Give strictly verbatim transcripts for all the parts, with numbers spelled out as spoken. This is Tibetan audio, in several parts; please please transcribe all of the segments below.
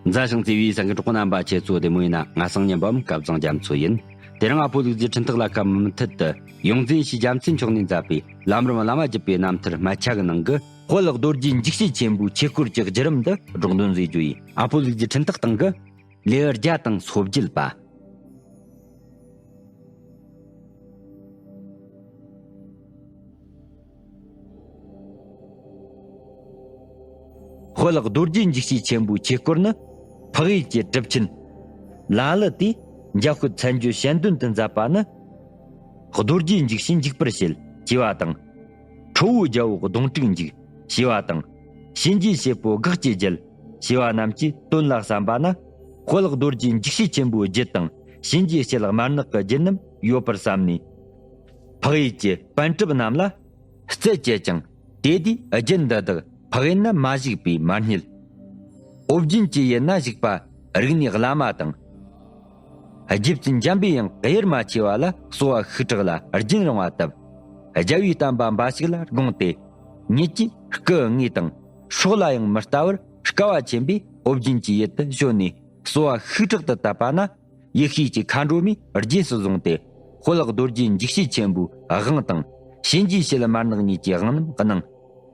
མཛའ་ཞིང་བརྩེ་བའི་སེམས་ཀྱི་གྲོགས་པོ་རྣམ་པ། ཁྱེད་ཚོ་བདེ་མོ་ཡིན་ན། ང་སང་ཉིན་པའམ་སྐབས་བཟང་རྒྱ་མཚོ་ཡིན། དེ་རིང་ཨ་ཕོ་ལུག་རྫི་འཕྲིན་ཐག་ལ་ཁ་མུ་མཐུད་དུ་ཡོངས་འཛིན་ཞེས་རྒྱ་མཚོའི་མཆོག་ནས་མཛད་པའི་ལམ་རིམ་བླ་མ་བརྒྱུད་པའི་རྣམ་ཐར་སྨད་ཆ་གི་ནང་གི་དཔལ་རྡོ་རྗེ་འཇིགས་བྱེད་ཆེན་པོའི་ཆོས་སྐོར་གྱི་བརྒྱུད་རིམ་འདི་སྒྲོག་འདོན་མཛད་རྒྱུ་ཡིན། ཨ་ཕོ་ལུག་རྫི་འཕྲིན་ཐག་སྟེང་གི་ལེའུ་བརྒྱ་དང་སོ་བརྒྱད་པ། དཔལ་རྡོ་རྗེ་འཇིགས་བྱེད་ཆེན་པོའི་ཆོས་སྐོར་ནི། འཕགས་ཡུལ་གྱི་གྲུབ་ཆེན་ལ་ལུ་དེས་འཇམ་དཔལ་མཚན་བརྗོད་བཤད་འདོན་དུ་མཛད་པ་ནི། རྡོ་རྗེ་འཇིགས་བྱེད་འཇིགས་པར་བྱེད་ཅེས་པ་དང་། ཁྲོ་བོའི་རྒྱལ་པོ་གདོང་དྲུག་འཇིགས་ཞེས་པ་དང་། གཤིན་རྗེའི་སྲས་པོ་དགག་བྱའི་རྒྱལ་ཞེས་པ་རྣམས་ཀྱི་དོན་ལ་བསམ་པ་ན། དཔལ་རྡོ་རྗེ་འཇིགས་བྱེད་ཆེན་པོའི་རྒྱུད་དང་། གཤིན་རྗེའི་སྲས་དམར་ནག་གི་རྒྱུད་རྣམས་ཡོད་པར་བསམ་ནས། འཕགས་ཡུལ་གྱི་པཎ་གྲུབ་རྣམས་ལ་རྩད་བཅད་ཅིང་། དེ་དུས་རྒྱུད་འདི་དག་འཕགས་ཡུལ་ན་མ་བཞུགས་པས་མ་རྙེད། ཨོ་རྒྱན་གྱི་ཡུལ་ན་བཞུགས་པ་རིག་གནས་བླ་མ་དང་། རྗེ་བཙུན་འཇམ་པའི་དབྱངས་གཡེར་མ་ཆེ་བ་ལ་གསོལ་བ་ཤུགས་དྲག་ལ་རྒྱུན་རིང་བ་བཏབ། རྒྱལ་བའི་བསྟན་པ་འབའ་ཞིག་ལ་དགོངས་ཏེ། ཉིད་ཀྱི་སྐུ་དངོས་དང་སྲོག་ལ་ཡང་མི་ལྟ་བར་དཀའ་བ་ཆེན་པོས་ཨོ་རྒྱན་གྱི་ཡུལ་དུ་བྱོན་ནས་གསོལ་བ་ཤུགས་དྲག་ཏུ་བཏབ་པ་ན། ཡེ་ཤེས་ཀྱི་མཁའ་འགྲོ་མས་རྗེས་སུ་བཟུང་སྟེ། དཔལ་རྡོ་རྗེ་འཇིགས་བྱེད་ཆེན་པོའི་དབང་དང་། གཤིན་རྗེའི་སྲས་དམར་ནག་གཉིས་ཀྱི་དབང་རྣམས་གནང་།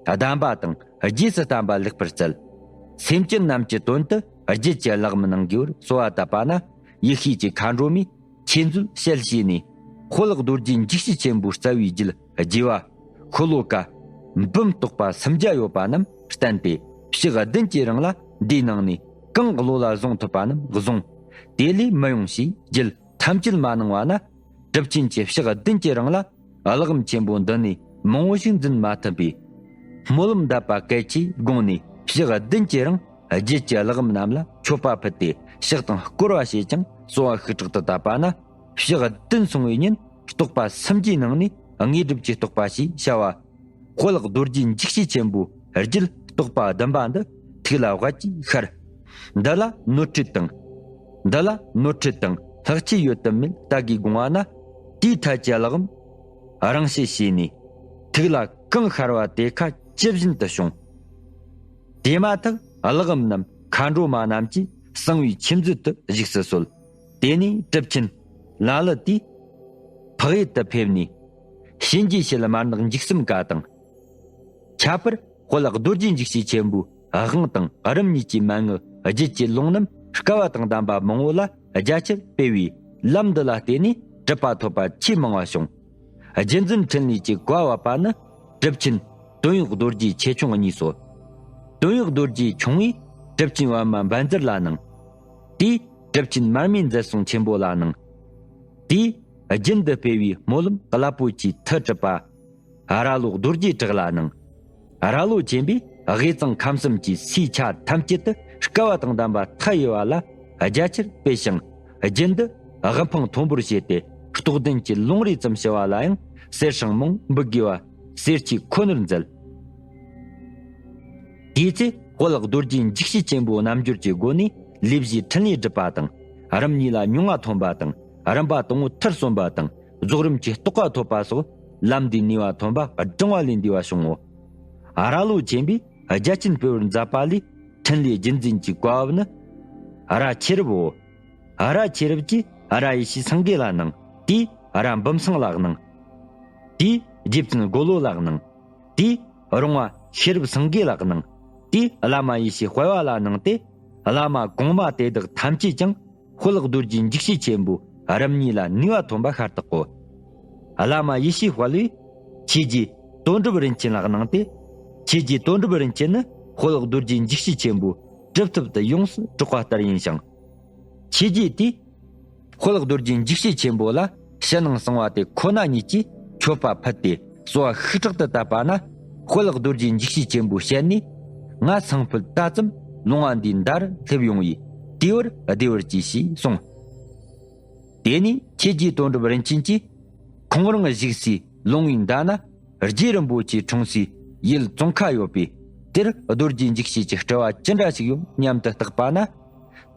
གདམས་པ་དང་རྗེས་སུ་བསྟན་པ་ལེགས་པར་སྩལ། སེམས་ཅན་རྣམས་ཀྱི་དོན་དུ་རྒྱུད་ཀྱི་བླ་གོམ་གནང་དགོས་པར་གསོལ་བ་བཏབ་པ་ན། ཡེ་ཤེས་ཀྱི་མཁའ་འགྲོ་མས་ཆོས་མཛོད་ཞལ་བྱས་ནས། དཔལ་རྡོ་རྗེ་འཇིགས་བྱེད་ཆེན་པོའི་རྩ་བའི་རྒྱུད་རྒྱས་པ། ཤོ་ལོ་ཀ་འབུམ་རྟོག་པ་སུམ་བརྒྱ་ཡོད་པ་རྣམས་བསྟན་ཏེ། ཕྱག་བདུན་གྱི་རིང་ལ་འདིའི་ནང་ནས་གང་བློ་ལ་བཟུང་ཐུབ་པ་རྣམས་བཟུང་། དེ་ལས་མི་ཡོང་ཞེས་རྒྱུད་ཐམས་ཅད་མ་གནང་བ་ན། གྲུབ་ཆེན་གྱི་ཕྱག་བདུན་གྱི་རིང་ལ་བླ་གོམ་ཆེན་པོ་འདི་ནས་མང་བོ་ཞིག་འཛིན་མ་ཐུབ་པས། སྨོན་ལམ་གདབ་པ་གལ་ཆེའི་དགོངས་ནས། ཕྱག་བདུན་གྱི་རིང་རྒྱུད་ཀྱི་བླ་གོམ་རྣམས་ལ་མཆོད་པ་ཕུལ་ཏེ། ཕྱག་དང་བསྐོར་བ་བྱས་ཀྱང་གསོལ་བ་ཤུགས་དྲག་ཏུ་བཏབ་པ་ན། ཕྱག་བདུན་སོང་བའི་ཉིན་རྟོག་པ་སུམ་བརྒྱའི་ནང་ནས་དངོས་གྲུབ་ཀྱི་རྟོགས་པ་ཞེས་བྱ་བ། དཔལ་རྡོ་རྗེ་འཇིགས་བྱེད་ཆེན་པོའི་རྒྱུད་རྟོགས་པ་བདུན་པ་འདི་ཐུགས་ལ་བགད་ཀྱིས་ཤར། འདི་ལ་ནོར་འཁྲུལ་དང་། འདི་ལ་ནོར་འཁྲུལ་དང་ལྷག་ཆད་ཡོད་དམ་མེད་བལྟ་དགོས་དགོངས་པ་ན། དེའི་ཐད་ཀྱི་བླ་གོམ་རང་བཞིན་བྱས་ནས། ཐུགས་ལ་གང་ཤར་བ་དེ་ཁ་ཇི་བཞིན་དུ་བྱུང་། དེ་མ་ཐག་བླ་གོམ་རྣམས་མཁའ་འགྲོ་མ་རྣམས་ཀྱིས་གསང་བའི་ཆོས་མཛོད་དུ་བཞུགས་སུ་གསོལ། དེ་ནས་གྲུབ་ཆེན་ལ་ལུ་དེས་འཕགས་ཡུལ་དུ་ཕེབས་ནས། གཤིན་རྗེའི་སྲས་དམར་ནག་འཇིགས་གསུམ་ཀ་དང་། ཁྱད་པར་དཔལ་རྡོ་རྗེ་འཇིགས་བྱེད་ཆེན་པོའི་དབང་དང་རིམ་གཉིས་ཀྱི་མན་ངག་རྒྱུད་ཀྱི་ལུང་རྣམས་བསྐལ་པ་དང་ལྡན་པ་མང་བོ་ལ་རྒྱ་ཆེར་སྤེལ་བས། ལམ་འདི་ལ་བརྟེན་ནས་གྲུབ་པ་ཐོབ་པ་ཆེས་མང་བ་བྱུང་། རྒྱུད་འཛིན་འཕྲིན་ལས་ཀྱི་བཀའ་བབས་པ་ནི། གྲུབ་ཆེན་དོན་ཡོད་རྡོ་རྗེ་ཆེ་ཆུང་གཉིས་སོ། དོན་ཡོད་རྡོ་རྗེ་ཆུང་བས་གྲུབ་ཆེན་པདྨ་འབན་ཛར་ལ་གནང་། དེས་གྲུབ་ཆེན་མར་མེ་མཛད་གསུང་ཆེན་པོ་ལ་གནང་། དེས་རྒྱུད་འདི་སྤེལ་བའི་སྨོན་ལམ་རླབས་པོ་ཆེའི་མཐུ་གྲུབ་པ། ར་ལོ་རྡོ་རྗེ་གྲགས་ལ་གནང་། ར་ལོ་ཆེན་པོས་དབུས་གཙང་ཁམས་གསུམ་གྱི་སའི་ཆ་ཐམས་ཅད་དུ་བསྐལ་པ་དང་ལྡན་པ་མཐའ་ཡས་པ་ལ་རྒྱ་ཆེར་སྤེལ་ཞིང་། རྒྱུད་འདི་དབུ་འཕང་མཐོན་པོར་བྱས་ཏེ། རྟོགས་ལྡན་གྱི་ལུང་རིགས་ཙམ་ཞུ་བ་ལ་ཡང་གསེར་སྲང་མང་འབུལ་དགོས་པ་གསེར་གྱིས་ཁོ་ནར་མཛད། དེའི་ཚེ་དཔལ་རྡོ་རྗེ་འཇིགས་བྱེད་ཆེན་པོའི་རྣལ་འབྱོར་གྱི་སྒོ་ནས་ལས་བཞིའི་འཕྲིན་ལས་སྒྲུབ་པ་དང་། རིམ་གཉིས་ལ་མྱོང་བ་ཐོན་པ་དང་། རིམ་པ་དང་པོ་མཐར་སོན་པ་དང་། རྫོགས་རིམ་གྱི་རྟོགས་པ་ཐོབ་པ་སོགས་ལམ་འདིའི་ནུས་པ་ཐོན་པ་བགྲང་བ་ལས་འདས་པ་བྱུང་ངོ་། ར་ལོ་ཆེན་པོས་རྒྱ་ཆེན་སྤེལ་བར་མཛད་པ་ལས་འཕྲིན་ལས་རྒྱུད་འཛིན་གྱི་བཀའ་བབས་ནི། ར་ཆེ་རབ་བོ། ར་ཆེ་རབ་ཀྱིས་ར་ཡེ་ཤེས་སེང་གེ་ལ་གནང་། དེས་ར་འབུམ་སེང་ལ་གནང་། དེས་རྗེ་བཙུན་རྒོ་ལོ་ལ་གནང་། དེས་རོང་བ་ཤེས་རབ་སེང་གེ་ལ་གནང་། དེས་བླ་མ་ཡེ་ཤེས་དཔལ་བ་ལ་གནང་སྟེ། བླ་མ་གོང་མ་དེ་དག་ཐམས་ཅད་ཀྱང་དཔལ་རྡོ་རྗེ་འཇིགས་བྱེད་ཆེན་པོའི་རིམ་གཉིས་ལ་ནུས་པ་ཐོན་པ་ཤ་སྟག་གོ། བླ་མ་ཡེ་ཤེས་དཔལ་བས་ཆོས་རྗེ་དོན་གྲུབ་རིན་ཆེན་ལ་གནང་སྟེ། ཆོས་རྗེ་དོན་གྲུབ་རིན་ཆེན་ནི་དཔལ་རྡོ་རྗེ་འཇིགས་བྱེད་ཆེན་པོའི་གྲུབ་ཐོབ་ཏུ་ཡོངས་སུ་གྲགས་པ་ལྟར་ཡིན་ཞིང་། ཆོས་རྗེ་དེས་དཔལ་རྡོ་རྗེ་འཇིགས་བྱེད་ཆེན་པོ་ལ་ཕྱི་ནང་གསང་བ་དེ་ཁོ་ན་ཉིད་ཀྱིས་མཆོད་པ་ཕུལ་ཏེ་གསོལ་བ་ཤུགས་དྲག་ཏུ་བཏབ་པ་ན། དཔལ་རྡོ་རྗེ་འཇིགས་བྱེད་ཆེན་པོའི་ཞལ་ནས། ང་སང་ཕོད་ད་ཙམ་ལོང་བ་འདིའི་མདའ་རུ་སླེབས་ཡོང་བས། དེ་བར་བདེ་བར་གྱིས་ཞེས་གསུངས། དེ་ནས་ཆོས་རྗེ་དོན་གྲུབ་རིན་ཆེན་གྱིས། ཁོང་རང་བཞུགས་སའི་ལོང་བའི་མདའ་ན། རྗེ་རིན་པོ་ཆེ་འཁྲུངས་སའི་ཡུལ་ཙོང་ཁ་ཡོད་པས། དེར་རྡོ་རྗེ་འཇིགས་བྱེད་ཀྱི་སྤྲུལ་བ་ཅི་འདྲ་ཞིག་ཡོང་སྙམ་དུ་བརྟགས་པ་ན།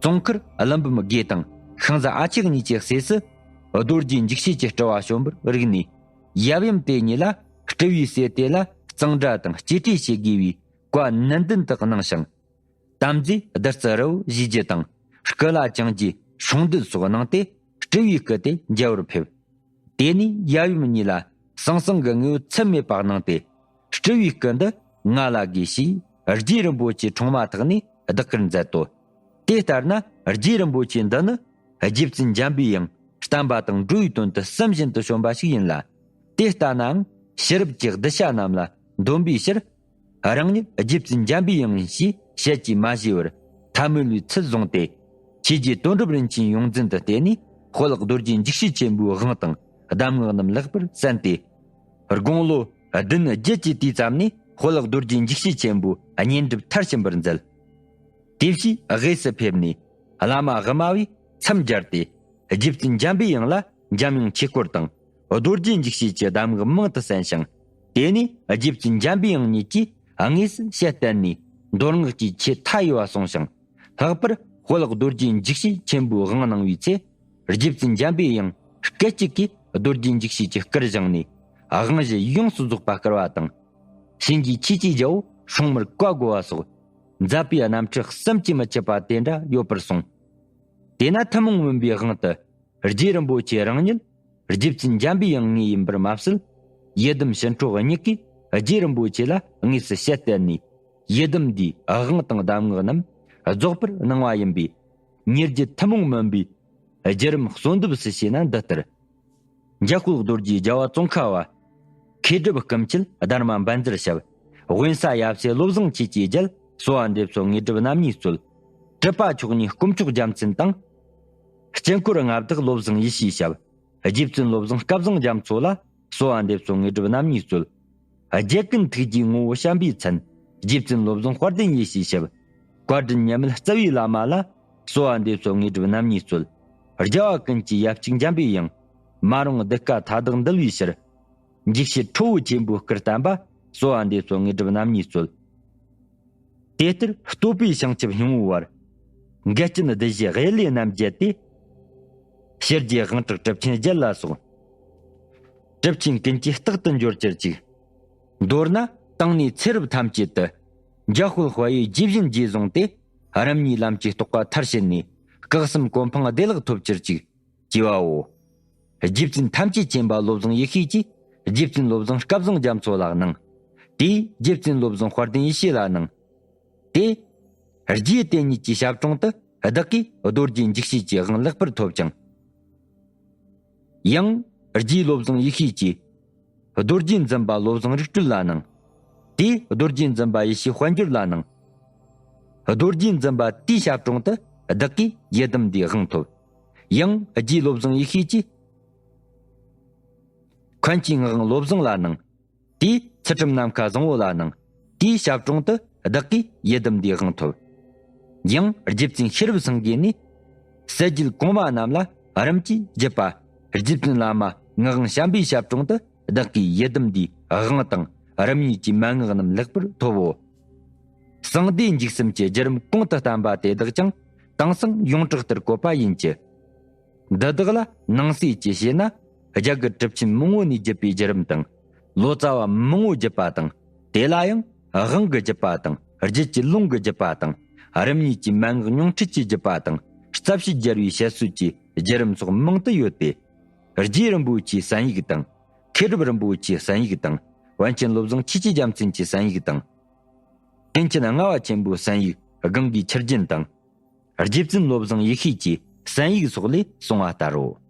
ཙོང་ཁར་ཀླུ་འབུམ་དགེ་དང་ཤིང་བཟའ་ཨ་ཆག་གཉིས་ཀྱི་སྲས་སུ། རྡོ་རྗེ་འཇིགས་བྱེད་ཀྱི་སྤྲུལ་བ་བྱོན་པར་རིག་ནས། ཡབ་ཡུམ་དེ་གཉིས་ལ་སྤྲུལ་བའི་སྲས་དེ་ལ་གཙང་སྦྲ་དང་གཅེས་སྤྲས་བྱེད་དགོས་པའི་བཀའ་ནན་ཏན་དུ་གནང་ཞིང་། དམ་རྫས་བདུད་རྩི་རི་བོ་བཞེས་རྒྱུ་དང་། སྐུ་ལ་བཅིངས་རྒྱུའི་སྲུང་མདུད་སོགས་གནང་སྟེ། སྤྲུལ་བའི་སྐུ་དེ་མཇལ་བར་ཕེབས། དེ་ནས་ཡབ་ཡུམ་གཉིས་ལ་ཟང་ཟིང་གི་དངོས་པོ་ཚད་མེད་པ་གནང་སྟེ། སྤྲུལ་བའི་སྐུ་འདི་ང་ལ་དགོས་ཞེས་རྗེ་རིན་པོ་ཆེ་འཕྲེང་མ་ཐག་ནས་བདག་གིར་མཛད་དོ། དེ་ལྟར་ན་རྗེ་རིན་པོ་ཆེ་འདི་ནི་རྗེ་བཙུན་འཇམ་པའི་དབྱངས་བསྟན་པ་དང་འགྲོ་བའི་དོན་དུ་བསམ་བཞིན་དུ་བྱོན་པ་ཞིག་ཡིན་ལ། དེ་ལྟ་ནའང་ཕྱི་རབས་ཀྱི་གདུལ་བྱ་རྣམས་ལ་འདོན་པའི་ཕྱིར། རང་ཉིད་རྗེ་བཙུན་འཇམ་པའི་དབྱངས་ཡིན་ཞེས་བཤད་ཀྱིས་མ་བཞེས་པར་ཐལ་མོ་ལས་ཚུར་བཟུང་སྟེ། ཆོས་རྗེ་དོན་གྲུབ་རིན་ཆེན་ཡོངས་འཛིན་དུ་བསྟེན་ནས། དཔལ་རྡོ་རྗེ་འཇིགས་བྱེད་ཆེན་པོའི་དབང་དང་གདམས་ངག་རྣམས་ལེགས་པར་གསན་ཏེ། དགུང་ལོ་བདུན་བརྒྱད་ཀྱི་དུས་ཙམ་ནས་དཔལ་རྡོ་རྗེ་འཇིགས་བྱེད་ཆེན་པོའི་བསྙེན་སྒྲུབ་མཐར་ཕྱིན་པར་མཛད། དེ་བཞིན་དབུས་སུ་ཕེབས་ནས་བླ་མ་དབུ་མ་བས་མཚམས་སྦྱར་ཏེ། རྗེ་བཙུན་འཇམ་པའི་དབྱངས་ལ་འཇམ་དབྱངས་ཆོས་སྐོར་དང་། རྡོ་རྗེ་འཇིགས་བྱེད་ཀྱི་གདམས་ངག་མང་དུ་གསན་ཞིང་། དེ་ནས་རྗེ་བཙུན་འཇམ་པའི་དབྱངས་ཉིད་ཀྱིས་དངོས་སུ་ཞལ་བསྟན་ནས། མདོ་སྔགས་ཀྱི་ཆོས་མཐའ་ཡས་པ་གསུངས་ཤིང་། ལྷག་པར་དཔལ་རྡོ་རྗེ་འཇིགས་བྱེད་ཆེན་པོའི་དབང་གནང་བའི་ཚེ། རྗེ་བཙུན་འཇམ་པའི་དབྱངས་སྐད་ཅིག་གིས་རྡོ་རྗེ་འཇིགས་བྱེད་ཀྱི་སྐུར་བཞེངས་ནས། དབང་བཞི་ཡོངས་སུ་རྫོགས་པ་བསྐུར་བ་དང་། གཤིན་རྗེ་ཆོས་ཀྱི་རྒྱལ་པོ་སྲུང་མར་བཀའ་བསྒོ་བ་སོགས། མཛད་པའི་རྣམ་འཕྲུལ་བསམ་གྱིས་མི་ཁྱབ་པ་དེ་འདྲ་ཡོད་པར་གསུངས། དེས་ན་ཐུན་མོང་མིན་པའི་དབང་དུ། རྗེ་རིན་པོ་ཆེ་རང་ཉིད་རྗེ་བཙུན་འཇམ་པའི་དབྱངས་ངེས་ཡིན་པར་མ་ཟད། ཡི་དམ་ཞི་ཁྲོ་གཉིས་ཀས་རྗེ་རིན་པོ་ཆེ་ལ་དངོས་སུ་ཞལ་བསྟན་ནས། ཡི་དམ་འདིའི་དབང་དང་གདམས་ངག་རྣམས་རྫོགས་པར་གནང་བ་ཡིན་པས། ཉེར་བརྒྱད་ཐུན་མོང་མིན་པའི་བརྒྱུད་རིམ་གསོལ་འདེབས་སུ་བྱས་ན་འདི་ལྟར། འཇམ་དཔལ་རྡོ་རྗེ་རྒྱལ་བ་ཙོང་ཁ་པ། མཁས་གྲུབ་སྐུ་མཆེད་སྡར་མ་འབན་ཛར་ཞབས། དབེན་ས་ཡབ་སྲས་བློ་བཟང་ཆོས་ཀྱི་རྒྱལ། གསོལ་བ་འདེབས་སོ་དངོས་གྲུབ་རྣམ་གཉིས་སྩོལ། གྲུབ་པ་མཆོག་གཉིས་དཀོན་མཆོག་རྒྱལ་མཚན་དང་། དཀྱིལ་འཁོར་མངའ་བདག་བློ་བཟང་ཡེ་ཤེས་ཞབས། རྗེ་བཙུན་བློ་བཟང་སྐལ་བཟང་རྒྱ་མཚོ་ལ། གསོལ་བ་འདེབས་སོ་དངོས་གྲུབ་རྣམ་གཉིས་སྩོལ། རྒྱལ་ཀུན་ཐུགས་རྗེའི་ངོ་བོ་བྱམས་པའི་མཚན། རྗེ་བཙུན་བློ་བཟང་དཔལ་ལྡན་ཡེ་ཤེས་ཞབས། བཀའ་དྲིན་མཉམ་མེད་རྩ་བའི་བླ་མ་ལ། གསོལ་བ་འདེབས་སོ་དངོས་གྲུབ་རྣམ་གཉིས་སྩོལ། རྒྱལ་བ་ཀུན་གྱི་ཡབ་གཅིག་འཇམ་པའི་དབྱངས། མ་རུངས་གདུལ་དཀའ་མཐའ་དག་འདུལ་བའི་ཕྱིར། འཇིགས་བྱེད་ཁྲོ་བོ་ཆེན་པོའི་སྐུར་བསྟན་པ། གསོལ་བ་འདེབས་སོ་དངོས་གྲུབ་རྣམ་གཉིས་སྩོལ། དེ་ལྟར་བསྟོད་པའི་བྱང་ཆུབ་སྙིང་པོའི་བར། འགལ་རྐྱེན་སྡུད་བྱེད་གཡུལ་ལས་རྣམ་བརྒྱད་དེ། ཕྱི་རྒྱལ་དབང་དྲག་གྲུབ་ཆེན་བརྒྱད་ལ་སོགས། གྲུབ་ཆེན་ཀུན་གྱིས་རྟག་ཏུ་འབྱོར་གྱུར་ཅིག། མདོར་ན་དེང་ནས་ཚེ་རབས་ཐམས་ཅད་དུ། འཇམ་དཔལ་དཔལ་ཡུལ་རྗེ་བཞིན་རྗེས་བཟུང་སྟེ། རིམ་གཉིས་ལམ་གྱི་རྟོགས་པ་མཐར་ཕྱིན་ནས། སྐུ་གསུམ་གོ་འཕང་བདེ་བླག་ཐོབ་གྱུར་ཅིག། ཅེས་པའོ། རྗེ་བཙུན་ཐམས་ཅད་མཁྱེན་པ་བློ་བཟང་ཡེ་ཤེས་ཀྱིས། རྗེ་བཙུན་བློ་བཟང་སྐལ་བཟང་རྒྱ་མཚོ་ལ་གནང་། དེས་རྗེ་བཙུན་བློ་བཟང་དཔལ་ལྡན་ཡེ་ཤེས་ལ་གནང་། དེ། རྗེ་དེ་ཉིད་ཀྱི་ཞབས་དྲུང་དུ་བདག་གིས་རྡོ་རྗེ་འཇིགས་བྱེད་ཀྱི་དབང་ལེགས་པར་ཐོབ་ཅིང་། ཡང་། རྗེ་བློ་བཟང་ཡེ་ཤེས་ཀྱིས། རྡོ་རྗེ་འཛིན་པ་བློ་བཟང་རིག་སྤྲུལ་ལ་གནང་། དེས་རྡོ་རྗེ་འཛིན་པ་ཡེ་ཤེས་དཔལ་འབྱོར་ལ་གནང་། རྡོ་རྗེ་འཛིན་པ་དེའི་ཞབས་དྲུང་དུ་བདག་གིས་ཡི་དམ་འདིའི་དབང་ཐོབ། ཡང་རྗེ་བློ་བཟང་ཡེ་ཤེས་ཀྱིས། མཁན་ཆེན་ངག་དབང་བློ་བཟང་ལ་གནང་། དེས་ཚུལ་ཁྲིམས་ནམ་མཁའ་བཟང་པོ་ལ་གནང་། དེའི་ཞབས་དྲུང་དུ་བདག་གིས་ཡི་དམ་འདིའི་དབང་ཐོབ། ཡང་རྗེ་བཙུན་ཤེས་རབ་སེང་གེ་ནས། སྲོལ་རྒྱུན་གོང་མ་རྣམས་ལ་རིམ་གྱིས་བརྒྱུད་པ། རྗེ་བཙུན་བླ་མ་ངག་དབང་བྱམས་པའི་ཞབས་དྲུང་དུ་བདག་གིས་ཡི་དམ་འདིའི་དབང་དང་རིམ་གཉིས་ཀྱི་མན་ངག་རྣམས་ལེགས་པར་ཐོབ་བོ། གསང་བདེ་འཇིགས་གསུམ་གྱི་བརྒྱུད་རིམ་གོང་དུ་བསྟན་པ་དེ་དག་ཀྱང་དེང་སང་ཡོངས་གྲགས་ལྟར་བཀོད་པ་ཡིན་གྱི། འདི་དག་ལ་ནང་གསེས་ཀྱི་བཤད་ན། རྒྱ་གར་གྲུབ་ཆེན་མང་པོ་ནས་བརྒྱུད་པའི་བརྒྱུད་རིམ་དང་། ལོ་ཙཱ་བ་མང་པོ་བརྒྱུད་པ་དང་། དེ་ལ་ཡང་དབང་གི་བརྒྱུད་པ་དང་། རྒྱུད་ཀྱི་ལུང་གི་བརྒྱུད་པ་དང་། རིམ་གཉིས་ཀྱི་མན་ངག་མྱོང་འཕྲིད་ཀྱི་བརྒྱུད་པ་དང་། རྩ་བཤད་རྒྱལ་བའི་བཤད་སྲོལ་གྱི་བརྒྱུད་རིམ་སོགས་མང་དུ་ཡོད་དེ། རྗེ་རིན་པོ་ཆེའི་གསན་ཡིག་དང་། མཁས་གྲུབ་རིན་པོ་ཆེའི་གསན་ཡིག་དང་། པཎ་ཆེན་བློ་བཟང་ཆོས་ཀྱི་རྒྱལ་མཚན་གྱི་གསན་ཡིག་དང་། མཁན་ཆེན་ལྔ་པ་ཆེན་པོའི་གསན་ཡིག་སྒང་གི་ཆུ་རྒྱུན་དང་། རྗེ་བཙུན་བློ་བཟང་ཡེ་ཤེས་ཀྱི་གསན་ཡིག་སོགས་ལས་གསུངས་པ་ལྟར་རོ།